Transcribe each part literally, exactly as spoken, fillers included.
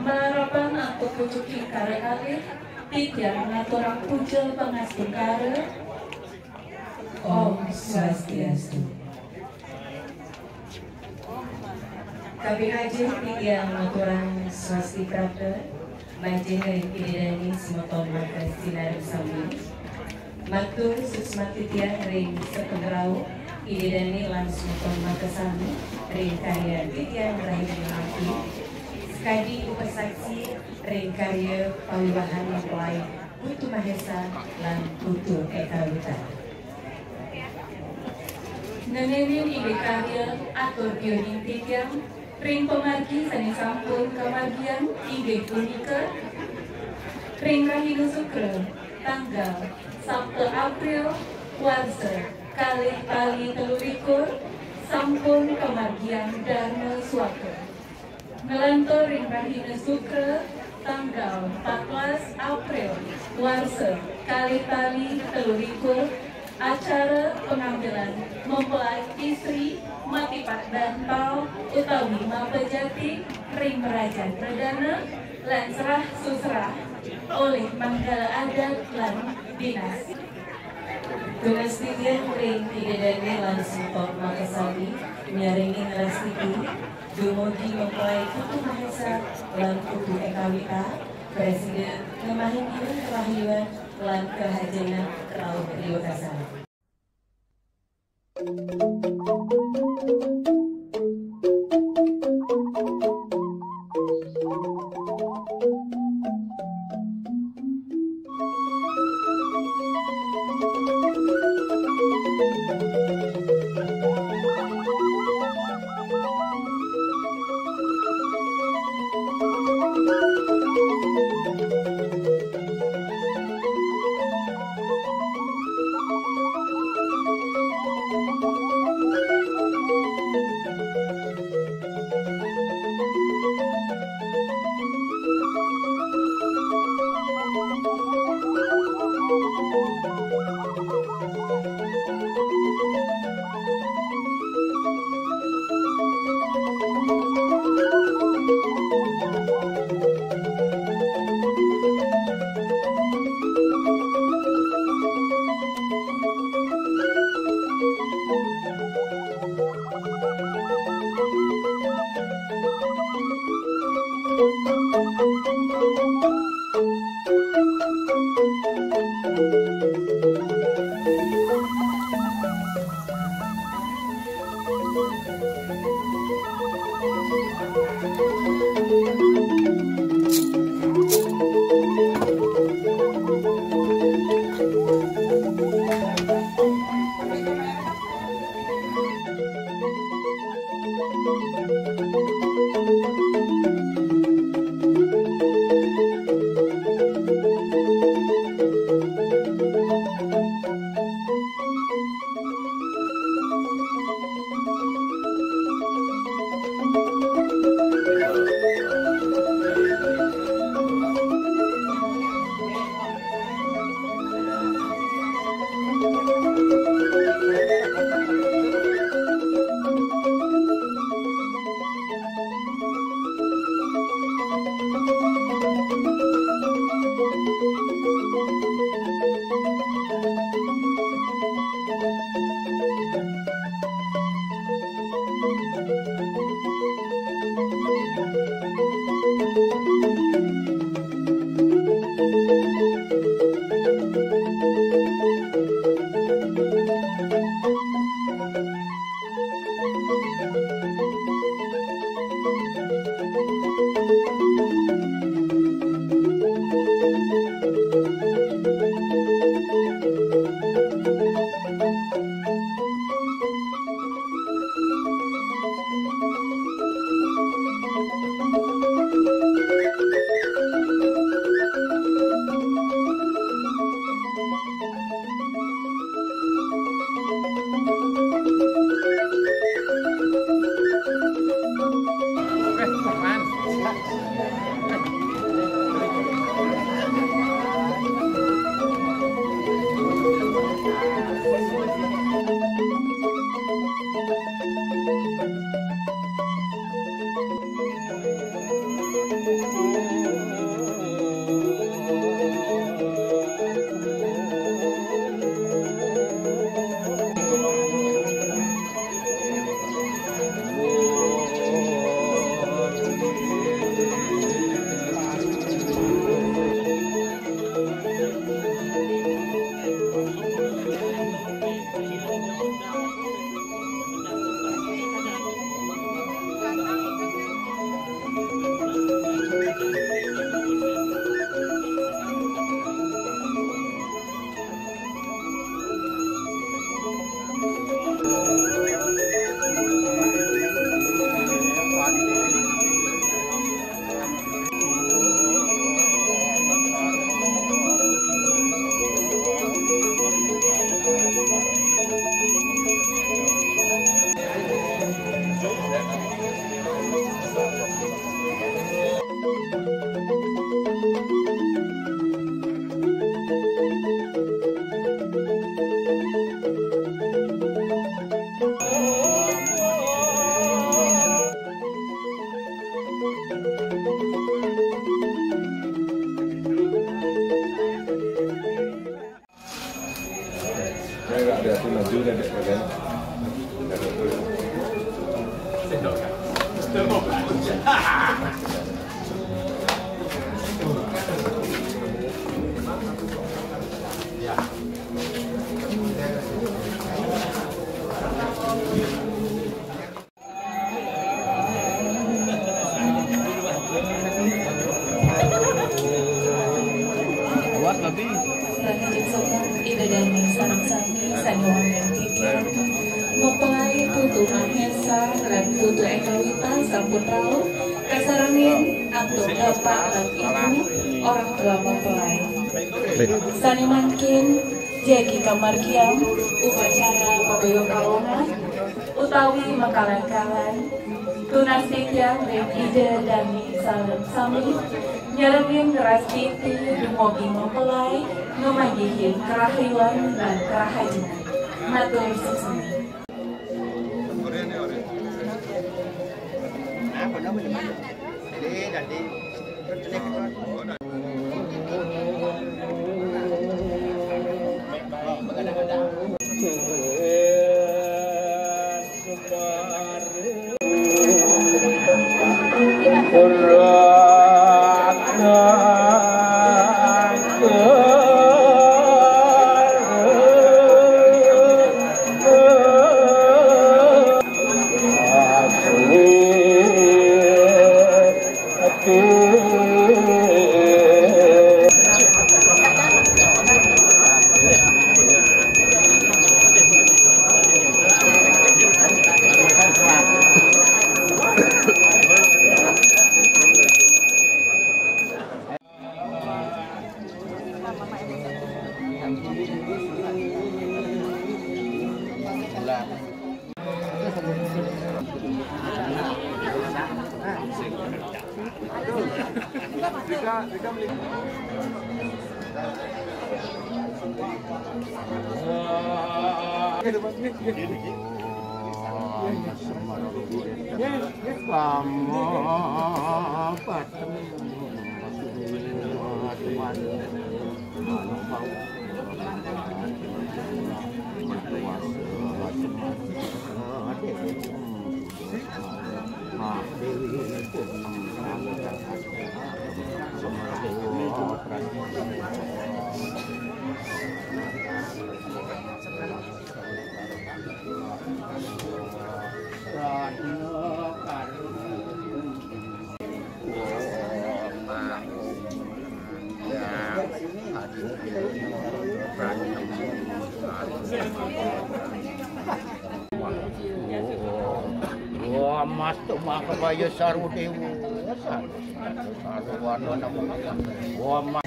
Harapan antuk pucuking kara kalih, titiang ngaturang puja pangastungkara. Om Swastiastu. Kaping ajeng titiang ngaturang swasti prapta, majeng ring Ida Dane semeton maka sinareng sami. Matur suksma titiang ring semeton rauh, Ida Dane lan semeton maka sami, ring karya titiang rahina mangkin. Sakadi upasaksi ring karya pawiwahan mempelai Putu Mahesa lan Putu Eka Wita. Ngenenin inggih karya atur piuning titiang ring pamargi sane sampun kamargiang inggih punika ring rahina Sukra, tanggal sapta April, warsa kalih tali telu likur, sampun kamargiang Darma Suaka. Nglantur ring rahina Sukra, tanggal empat belas April, warsa kalih tali telu likur, acara pengambilan mempelai istri matipat dan pau utawi mapejati ring Rajan Perdana lan serah susrah olih manggala adat lan dinas. Tunas titiang ring Ida Dane lan semeton maka sami, nyaringin rastiti dumugi mempelai Putu Mahesa lan Putu Eka Wita, prasida ngemahin iring karahayuan lan karahajengan rauh ri wekasan. Awas, Babi. Lanjut sokong Ida Dani sareng sami sané wonten titah mempelai Putu Mahesa lan Putu Eka Wita sampun rauh kasarengin antuk bapak lan ibu orang tua mempelai. Sané mangkin jagi kamargiang upacara paboyong kawongan utawi makalan-kalan tunas titiang ring Ida Dani sareng sami nyarengin ngrastiti dumugi mempelai ngamanggihin karahayuan lan karahajengan. Matur suksma. Wah, Mas tuh mah kebaya saru dewa. Saru, saru warna nama. Wah, Mas.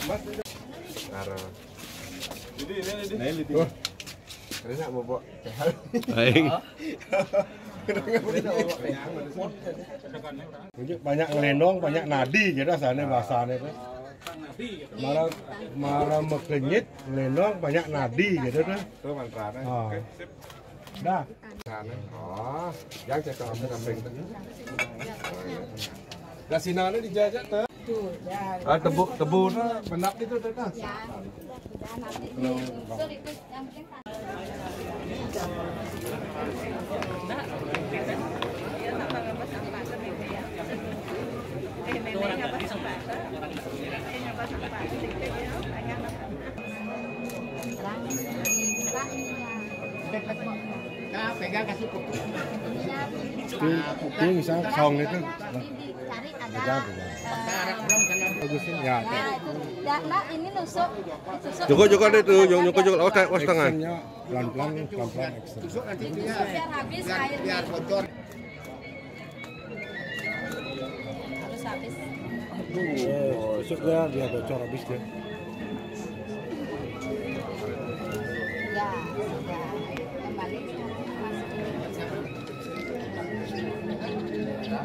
Karo. Nah, ini tuh. Terus nak bobok. Aing. Banyak ngelendong, banyak nadi gitu sana bahasanya tuh. Malah malah mekenyit, ngelendong, banyak nadi gitu tuh. Tuh mantranya. Oh. Oke, sip. Dah. Sana. Oh, yang cek kamu kambing tuh. Dah sinana dijajak tuh. Tuh, ya. Ah, tebu, tebu tuh benak itu tuh. Ya. Udah nanti diusul itu yang penting. Nah, pegang kasih pupuk. Ini, ini misal song itu. Cari ada, pegang, pegang. Eh, bagus ya. Ya, itu. Nah, ini nusuk, ditusuk. Joko, joko deh tuh, joko, joko, awas, awas tangan. Actionnya pelan-pelan, pelan-pelan action. Tusuk nanti dia biar habis airnya. Biar bocor. Harus habis. Eh, tusuk dia, dia bocor habis dia. Ya, sudah. Kembali. Ya, sudah.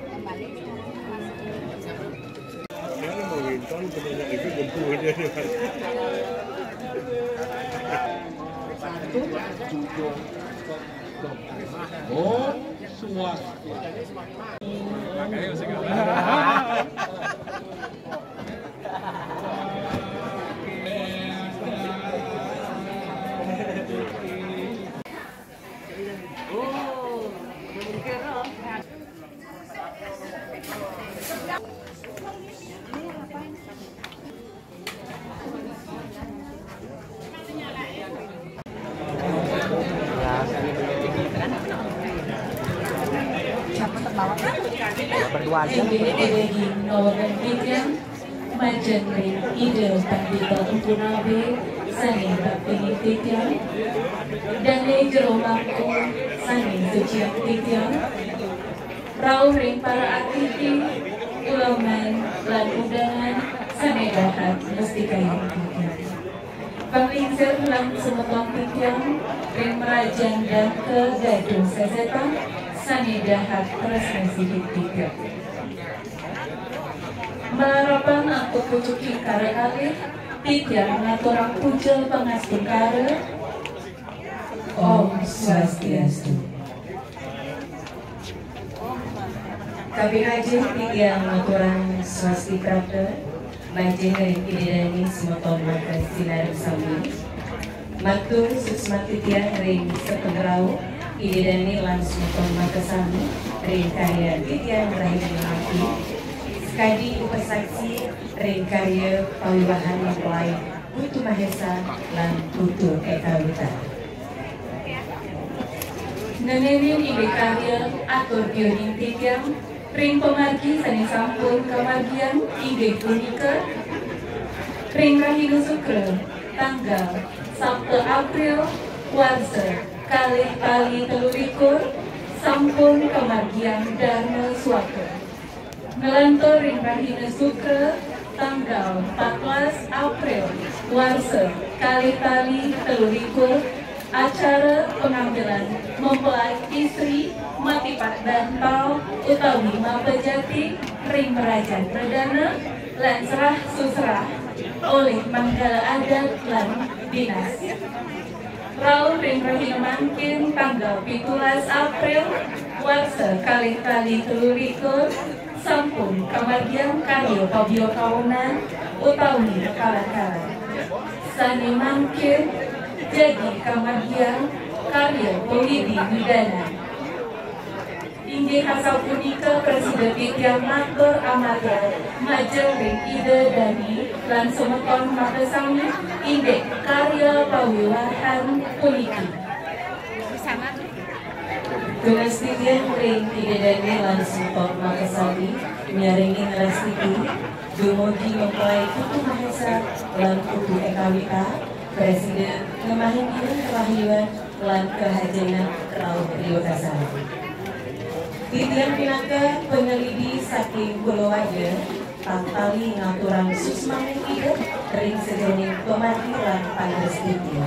Kembali. Dia mau nginton, sebanyak itu jemput dia. Oh, suas. Berdua aja. Majeng ring Ida Pandita Empu Nabe sane bakti ring titiang, dane jero mangku sane suciang titiang, rauh ring para atiti, uleman lan undangan sane dahat mustikayang titiang. Panglingsir lan semeton titiang ring merajan Dangka Gadung Sesetan sane dahat tresna sihin titiang. Malarapan antuk pucuking kara kalih, titiang ngaturang puja pangastungkara. Om Swastiastu. Kaping ajeng titiang ngaturang swasti prapta majeng ring Ida dane semeton maka sinareng sami. Matur suksma titiang ring sapunika rauh Ida dane lan semeton maka sami ring karya titiang rahina mangkin. Sakadi upasaksi ring karya pawiwahan mempelai Putu Mahesa lan Putu Eka Wita. Nenenin indik karya atur piuning titiang ring pamargi sane sampun kamargiang inggih punika ring rahina Sukra, tanggal sapta April, warsa kalih tali telu likur, sampun kamargiang Darma Suaka. Nglantur ring rahina Sukra, tanggal empat belas April, warsa kalih tali telu likur, acara pengambilan mempelai istri matipat bantal utawi mapa jati ring merajan perdana lan serah suserah olih manggala adat lan dinas. Rauh ring rahina mangkin tanggal pitulas April, warsa kalih tali telu likur, sampun kamargiang karya pabiokawanan utawi kalakaran. Sane mangkin jagi kamargiang karya pawidi widanan. Inggih asapunika prasida titiang matur amarya majeng ring Ida dane lan semeton makasami indik karya pawiwahan puniki. Tunas titiang ring Ida dane lan semeton makasami nyarengin rastiti Dumugi mempelai Putu Mahesa lan Putu Ekawita, Presiden ngemahin iring kerahayuan lan kerahajengan rauh riwekasan. Titiang pinaka paneliti saking kulawarga, tangtali ngaturang susmaning idep ring sajeroning pamargi lan pangrestiti.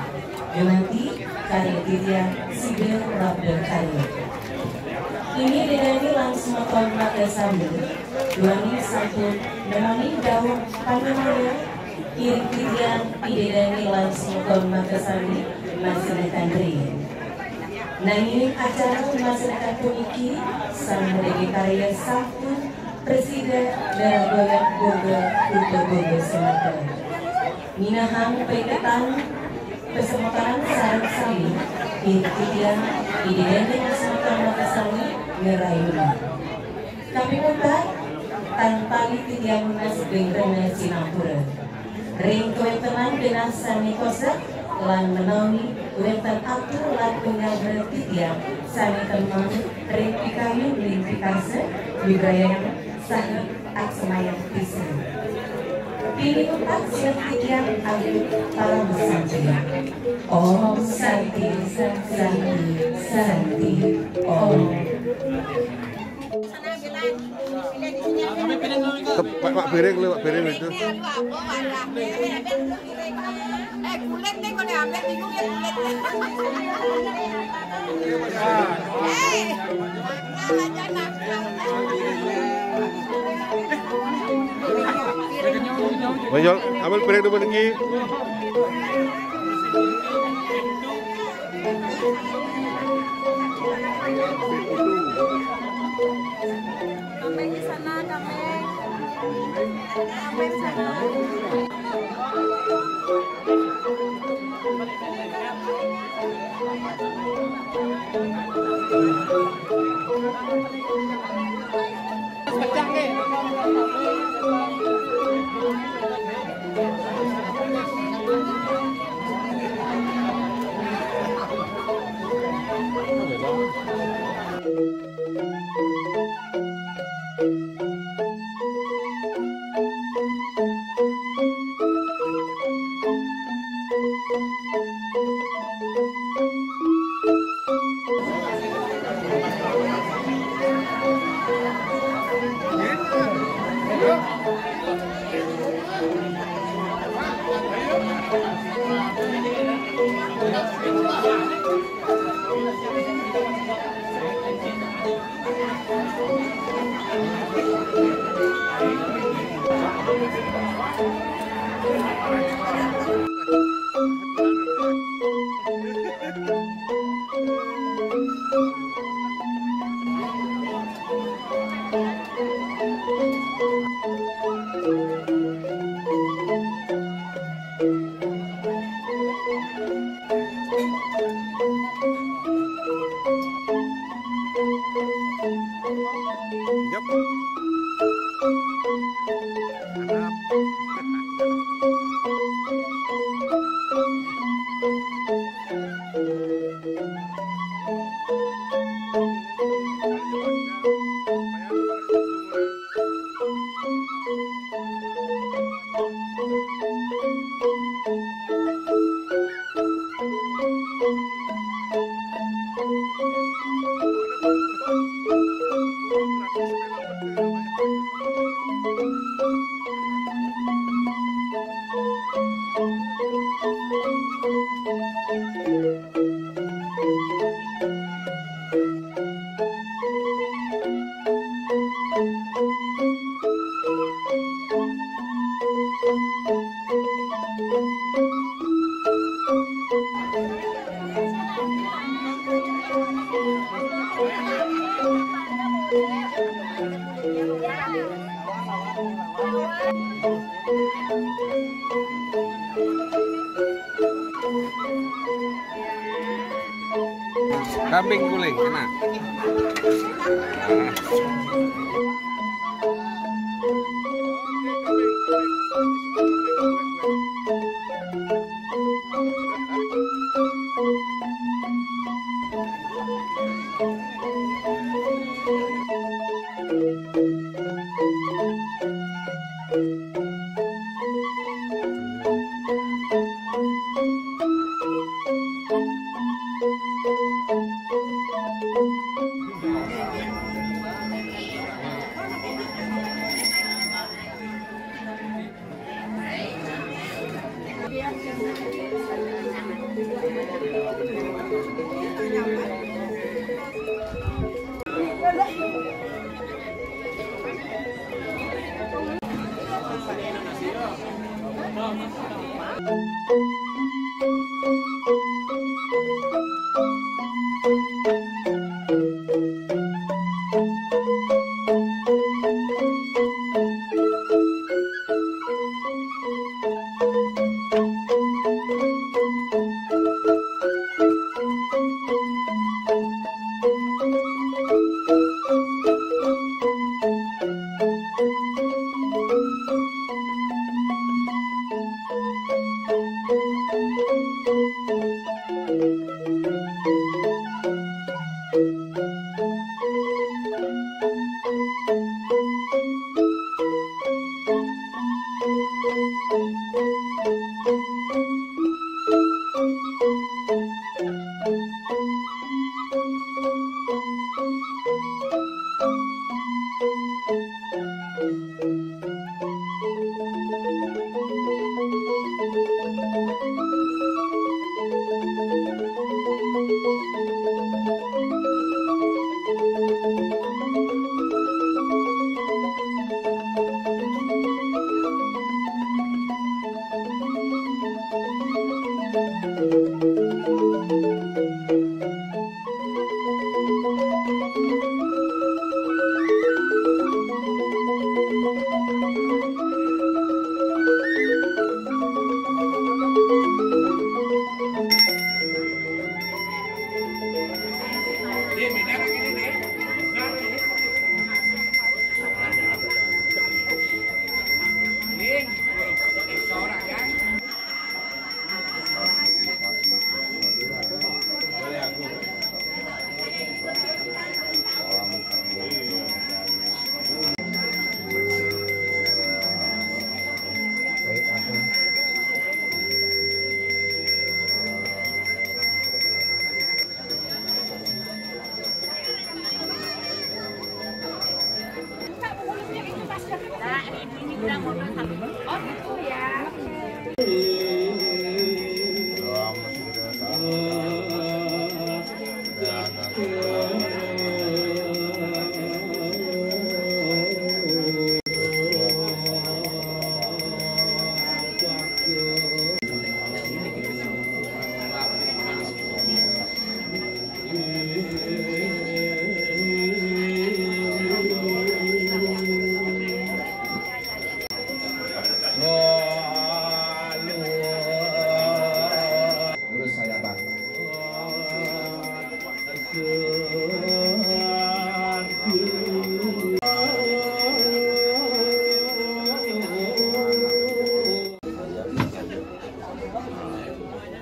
Dumanti karya titiang sida labda karya. Ini dedani lan semeton mata sami, duaning sampun nemoni dawuh panamaya, iring titiang Ida Dani lan semeton mata sami masinakan ring. Nanging acara masinakan puniki sang madaging karya sampun prasida darah goyang boga uta boga semata. Minahang paiketan pasemetanan sareng sami, iring titiang Ida Dani lan semeton mata sami ngerayunan. Kaping untat, tangtali titiang nunas ring rena sinampura. Ring kawentenan genah sane kosek lan menawi wenten atur lan pangabra titiang sane tentrem ring pikayun ring pikasa, wibrayana saha aksamayang pisan. Pinih untat sineb titiang antuk paramasanti. Om Santi, Santi, Santi, Om. Pak, Pak Piring lu, Pak Piring itu. Mayol, ambil piring dulu niki. Kambing di sana, kambing. Kambing sana. Pecah, Kek. Kambing guling kena. Terus saya, Pak.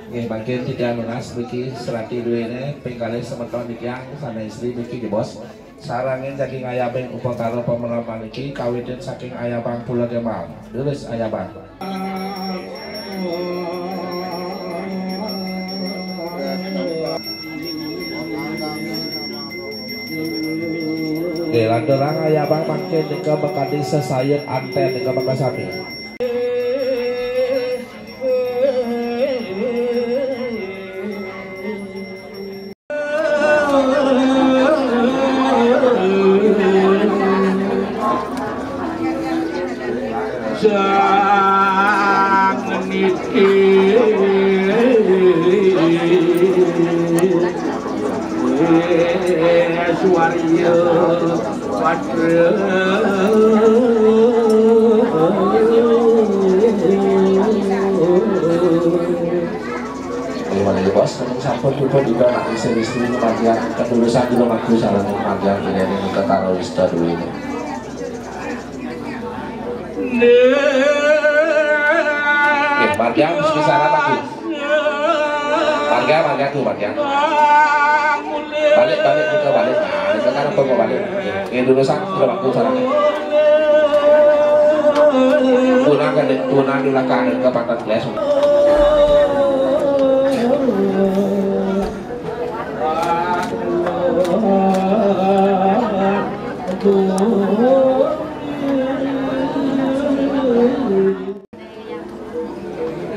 Nggih, mangkin titiang nunas mriki serati duwene, ping kalih semeton titiang sanes istri mriki, nggih, Bos. Sarengin saking ayabing upakara pameloman niki kawitin saking ayabang Pulau Kemal. Leres ayabang. Nggih, lanturang ayabang mangkin nika makadi sesayut anten nika makasami. Sang niki Swarya Watra. Gimana ya, Bos? Sampun pun juga anak istri-istri kematian, ketulusan juga maju salam kematian, tidak ada yang karo wista dulu ini. Nggih, margiang wis pisanan lagi. Margiang, margiang tuh, margiang. Balik, balik, kita balik. Nah, kita kan apa mau balik? Nggih, nggih, lurus, ah, kita waktu sana. Tunang kan, tunang di belakang, ke pantat gelas.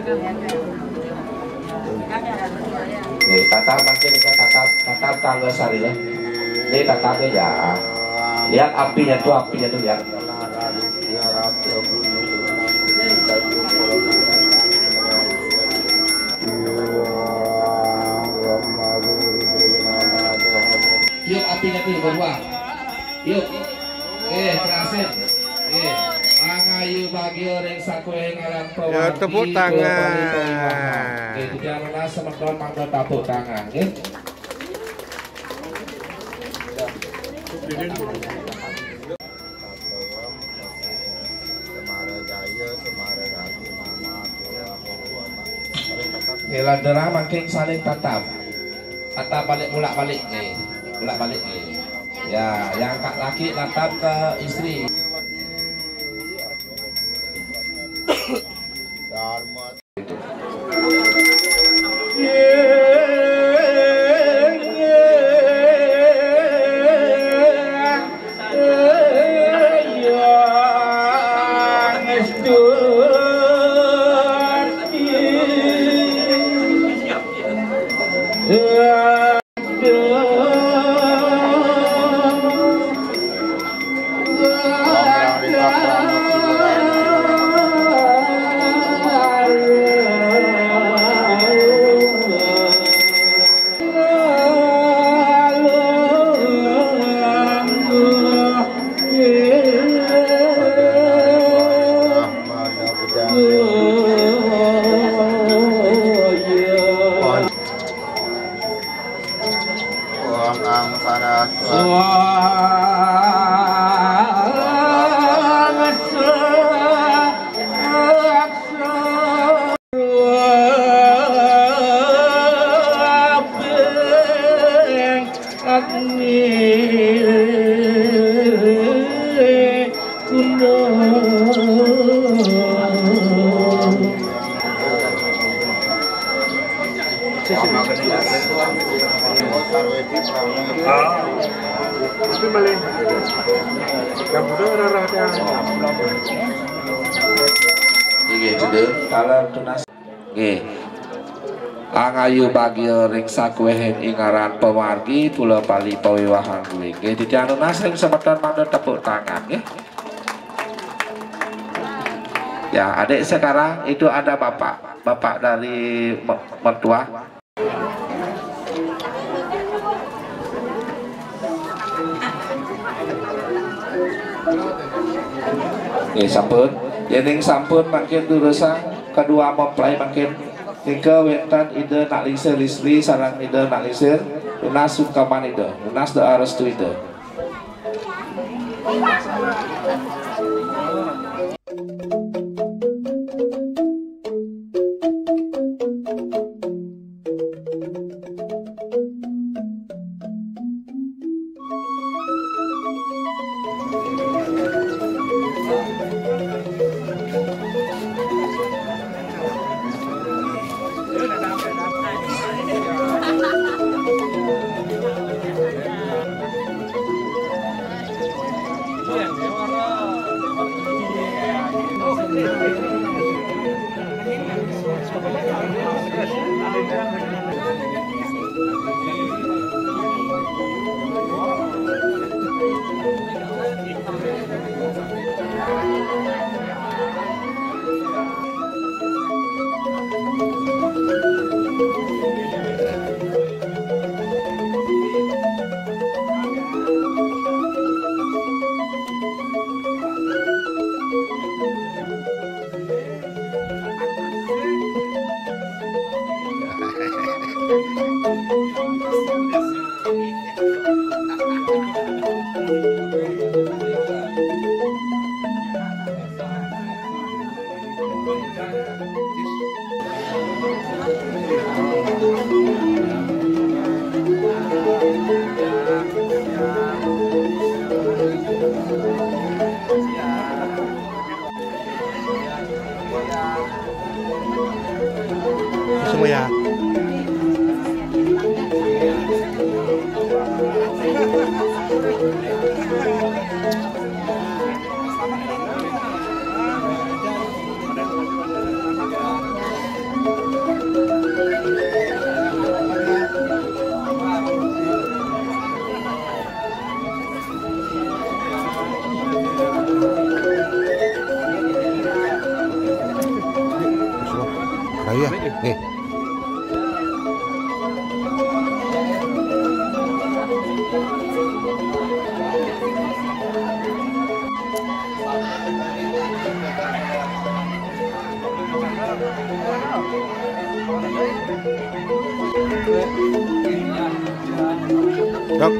Nih, tatap, mangkin kita tatap, tatap tangga sari lah. Nih, tatap ya. Lihat apinya tuh, apinya tuh, lihat. Yuk, apinya tuh berdua. Yuk. Eh, terasin. Eh, angayu bagia ring sakué ngaran. Ya, pewargi tepuk tangan. Oke, titiang nunas semeton mangga tepuk tangan, nggih. Nggih, lanturang mangkin saling tatap. Tatap balik, bulak-balik, nggih. Bulak-balik, nggih. Ya, yang kak laki tatap ke istri. Ah, tapi malih. Yang muda rarah dia. Inggih, Cedera. Taler tunas. Nggih. Angayu bagia ring sakuéhing ingaran pamargi, pula pali pawiwahan kuwi. Nggih, titiang nunas ring semeton mangda tepuk tangan, nggih. Ya, adik sekarang itu ada bapak, bapak dari me-, mertua. Nggih, sampun. Yéning sampun mangkin durusang kedua mempelai mangkin. Nika wénten Ida Nak Lingsir Lisli sareng Ida Nak Lingsir, nunas sungkeman Ida, nunas doa restu Ida. Semua ya. Iya, nih. Dok.